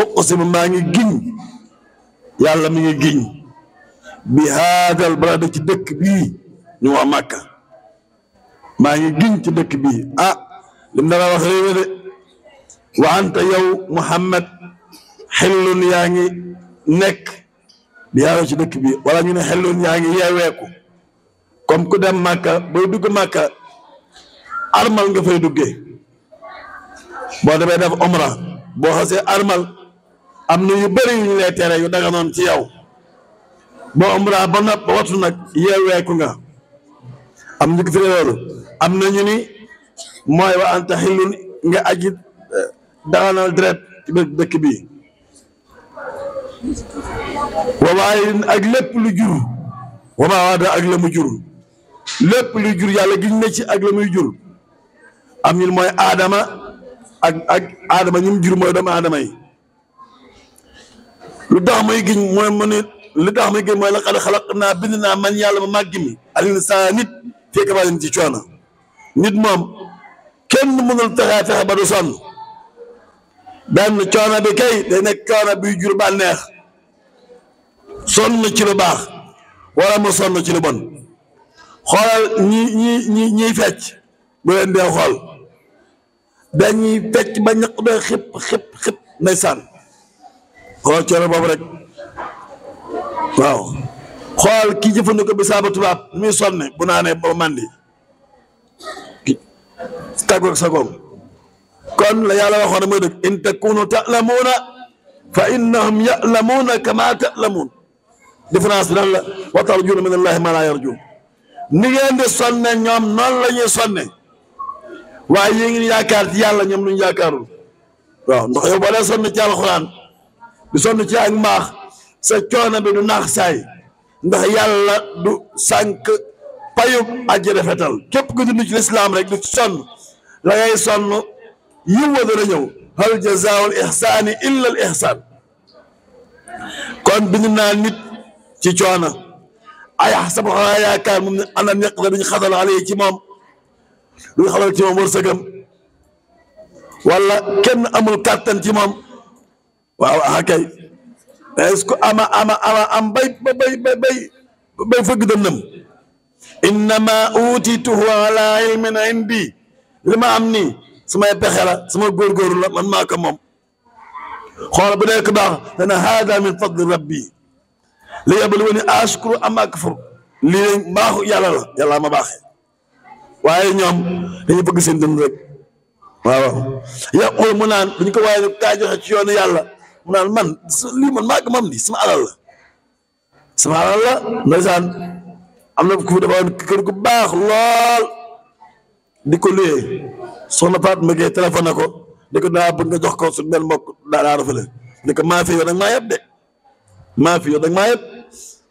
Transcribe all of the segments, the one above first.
uqsimu maa ngi giñ yàlla mi ngi giñ bi haadal balad ci dëkk bii ñu wax Màkka maa ngi giñ ci dëkk bii lim dara wax réew de wa anta yow Muhammad xellun yaa ngi nekk bi haadal ci dëkk bii wala ñu ne xellun yaa ngi yeeweeku comme ku dem Màkka booy dugg Màkka armal nga fay duggee boo demee def umra boo xasee armal am na yu bëri yu ñu lay tere yu daga noon ci yow boo umra ba nopp ba watu nag yeeweeku nga am ñu ko fi loolu am na ñu ni mooy wa anta xillun nga aji daganal deret ci biir dëkk bi wa waaye ak lépp lu jur wa maa waada ak la mu jur lépp lu jur yàlla giñ na ci ak la muy jur am ñu mooy aadama ak aadama ñu mu jur mooy doomu aadama yi lu tax muy giñ mooy mu ne li tax muy giñ mooy laqad xalaqnaa bind naa man yàlla ma màgg mi al insaana nit fii kabadin ci coono nit moom kenn mënul fexe ba du sonn benn coono bi kay day nekk coono buy jur bànneex sonn ci lu baax wala mu sonn ci lu bon xoolal ñiy fecc bu leen dee xool dañuy fecc ba ñaq ba xip ndeysaan xool coono boobu rek waaw xool kii jëfandikoo bi saaba tubaab muy sonne bu naanee ba mandi tàggoog sagoom kon la yàlla waxoon ne mooy dëgg in takunu ta'lamuuna fa innahum ya'lamuuna kama ta'lamuun différence bi nan la wa tarjuuna min allahi ma laa yarjuun ni ngeen di sonne ñoom noonu la ñuy sonne waaye yéen ngi yaakaar ci yàlla ñoom luñu yaakaarul waaw ndax yow boo dee sonn ci alxuraan di sonn ci ak mbaax sa coono bi du naax saay ndax yàlla du sànq payub aji rafetal képp ku dund ci lislaam rek du sonn la ngay sonn yiw wa dana ñëw hal jazaa'ul ihsaani illa al ihsaan kon bind naa nit ci coono ay sabu xanaa yaakaar moom ne ana nekk la duñu xatal ale ci moom duñu xatal ci moom wërsëgam wala kenn amul kàttan ci moom waaw kay est-ce que am bay fëgg dënnam innama utituhu ala ilmin indi li ma am nii sumay pexe la suma góorgóorlu la man maa ko moom xool bu nekk baax dana hada min fadli rabbi li yabluwani ashkuru am akfur lii mbaaxu yàlla la yàlla ma baaxee waaye ñoom dañuy bëgg seen dënd rek waaw yaqul mu naan bu ñu ko waaye kaa joxe ci yoonu yàlla mu naan man lii man maa ko moom di sama alal la ndeysaan am na ku dafa kër gu baax lool di ko luyee soxna Fatou Mbengue téléphone na ko di ko daa bëgg nga jox ko su benn mbokk daa rafetlu di ko maa fi yow nag maa yëpp de maa fi yow nag maa yëpp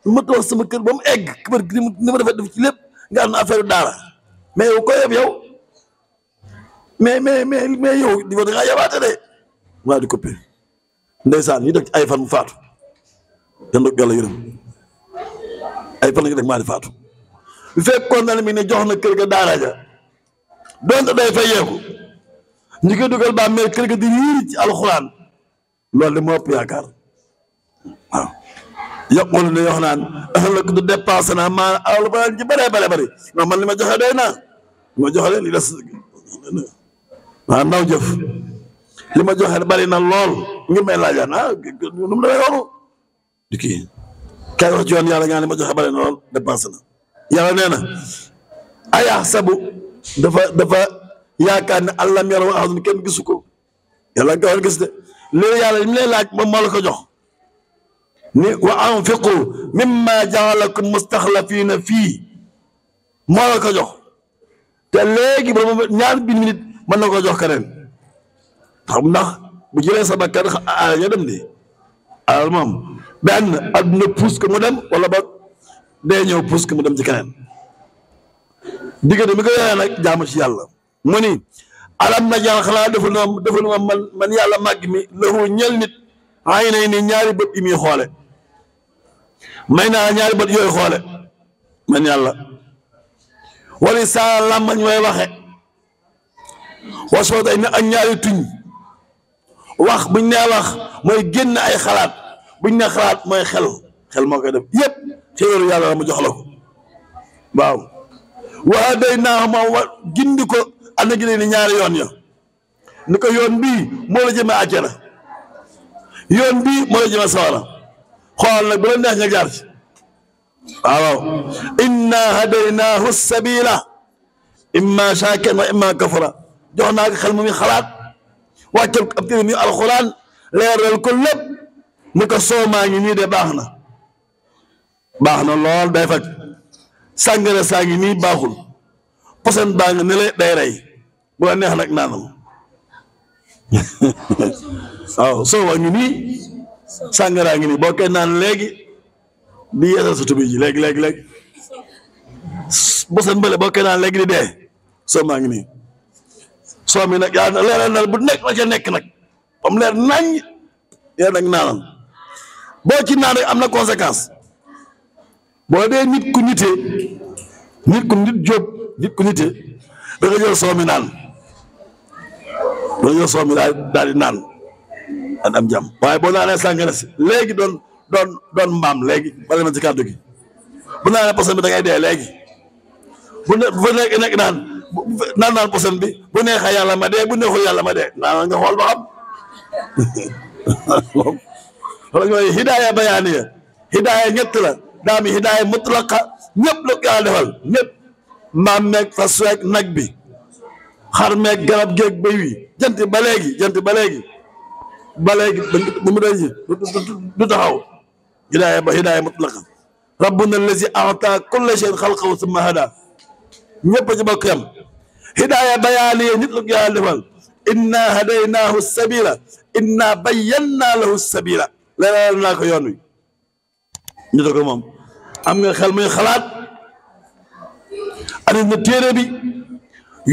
lu ma toog sama kër ba mu egg kër gi ni ma defee def ci lépp nga am na affaire daara mais yow ko yëpp yow mais yow di ko da ngaa yabaate de waa di coupé ndeysaan ñu dëkk ay fan mu faatu yan dëkk yàlla yërëm ay fan la ñu dëkk maa di faatu bu fekkoon na ne mi ne jox na kër ga daara ja donte day fay yeeku ñu koy dugal ba mais kër ga di riiri ci alxuraan loolu de moo ëpp yaakaar waaw yaqul ne wax naan ëllëg du dépensé naa maa alal ba ci bëree bëri non man li ma joxe doy naa li ma joxe li des waaw ndaw jëf li ma joxe bari na lool ngir may laajaan nu mu demee noonu di kii kay wax ci yoon yàlla nga li ma joxe bari na lool dépensé na yàlla nee na aya sabu dafa yaakaar ne allam yarahu ahadun kenn gisu ko yàlla nga war gis de léegi yàlla li mu lay laaj moom moo la ko jox ni wa anfiqu mimma jaalakum mustaxlafiina fii moo la ko jox te léegi ba moom ñaar bi minute mën na ko jox keneen xam ndax bu jëlee sa bakkan alal ya dem di alal moom benn adduna puus ko mu dem wala ba dee ñëw puus ko mu dem ci keneen diggante mi ko yoree nag jaamu ci yàlla mu ni alam na jaan xanaa defal ma man yàlla màgg mi lahu ñel nit ay nay ni ñaari bët yi muy xoole may naa ñaari bët yooyu xoole man yàlla wala saa làmmañ way waxe wasoo day ne ak ñaari tuñ wax buñ nee wax mooy génn ay xalaat buñ ne xalaat mooy xel moo koy def yëpp xéewalu yàlla la mu jox la ko waaw waa day naa ma gindi ko ana gi ni ñaari yoon ya ni ko yoon bii moo la jëme àjjana yoon bii moo la jëme sawara xool nag bu la neex nga jaar ci waaw inna hadaynaahu sabila imma shakiran wa imma kafura jox naa ko xel mu muy xalaat wàccal ko ab téere muy alxuraan leeral ko lépp ni ko soomaa ngi nii de baax na lool day faj sàngara saa ngi nii baaxul posen baa nga ne la day rey bu la neex nag naanal waaw soowa ngi nii sàngara ngi nii boo koy naan léegi di yeesal sa tubi ji léegi posen bële boo koy naan léegi di dee soomaa ngi nii soo mi nag yaa leeral na bu nekk la ca nekk nag am leer nañ yaa nag naanal boo ci naan rek am na conséquence boo dee nit ku nite nit ku nite da nga jël soo mi naan da nga jël soo mi daal di naan an am jàmm waaye boo naanee sàngara si léegi doon mbaam léegi bala na ci kàddu gi bu naanee poson bi da ngay dee léegi bu nekk naan poson bi bu neexee yàlla ma dee bu neexul yàlla ma dee naan nga xool ba xam wala ñooy hidaaya bayaaniya hidaaya ñett la daa mi hidaaya mutlaqa ñëpp la ko yàlla defal ñëpp mbaam meeg fas weeg nag bi xar meeg garab geeg béy wi jant ba léegi bu mu doon ji du taxaw hidaaya mutlaqa rabbuna allazi a'ta kulla shay'in xalqahu summa hada ñëpp a ci bokk yam hidaaya bayaaniya nit la ko yàlla defal inna hadaynaahu sabila inna bayyana lahu sabila leeral naa ko yoon wi ñu ko moom am nga xel muy xalaat andi na téere bi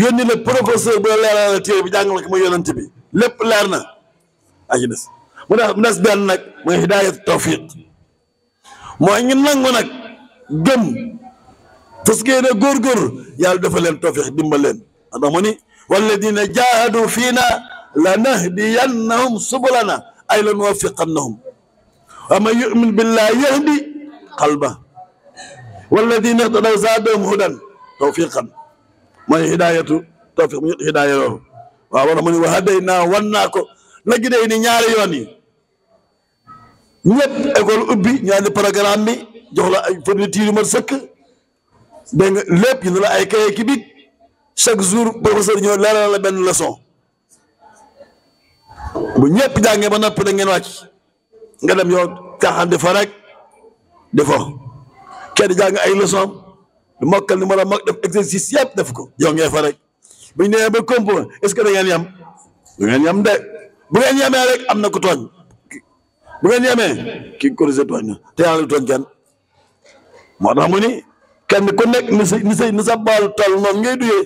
yónni la professeur bu la leeral la téere bi jàng la ko muy yonante bi lépp leer na aji des mu des benn nag mooy hidaayat tawfiq mooy ñu nangu nag gëm parce que ne góorgóor yàlla dafa leen tawfiq dimbal leen ndax mu ni walladina jahadu fiina lanahdiyannahum subulana ay lanuwaffiqannahum wa man yu'min billahi yahdi qalba walladina ihtadaw zaadahum hudan tawfiqan mooy hidaayatu tawfiq mu hidaaya loolu waaw wala mu ni wa hadaynaa wan naa ko nag day ni ñaari yoon yi ñëpp école ubbi ñu andi programme bi jox la ay fourniture yu mat sëkk dégg nga lépp ñu ne la ay kaye ki big chaque jour professeur ñëw leeral la benn leçon bu ñëpp jàngee ba noppi da ngeen wàcc nga dem yow caaxaan di fa rek di fo kenn jàng ay leçon du mokkal ni mën a mokk def exercice yëpp def ko yow ngay fa rek bu ñu nee ba compo est-ce que da ngeen yam du ngeen yam de bu ngeen yamee rek am na ku tooñ bu ngeen yamee kii corrigé tooñ na te yàlla du tooñ kenn moo tax mu ni kenn ku nekk ni sa baal toll noonu ngay duyee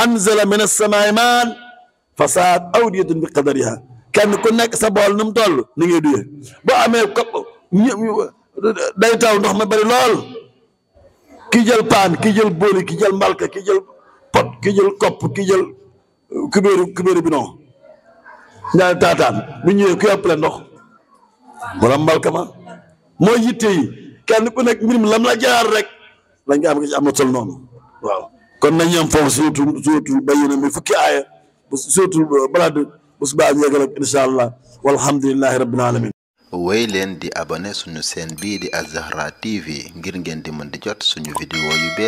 anzala min as-samaa'i maa'an fasaad awdiyatun bi qadariha kenn ku nekk sa bool nu mu toll ni ngay duyee boo amee kopp day taw ndox ma bari lool ki jël paan ki jël booli ki jël mbalka ki jël pot ki jël kopp ki jël kubéeru bidon ñaari taataan bu ñëwee ku yàppale ndox wala mbalka ma mooy yitte yi kenn ku nekk mbir mi lam la jaar rek lañ nga am nga ci am na sol noonu waaw kon nañ am foofu surtout bayyina mi fukki aaya surtout balade bu subaa ñu yeggal ak incha allah walhamdulillahi rabbil alamin wéy leen di abonné suñu chaîne bii di Al Zahra TV ngir ngeen di mën di jot suñu vidéo yu bees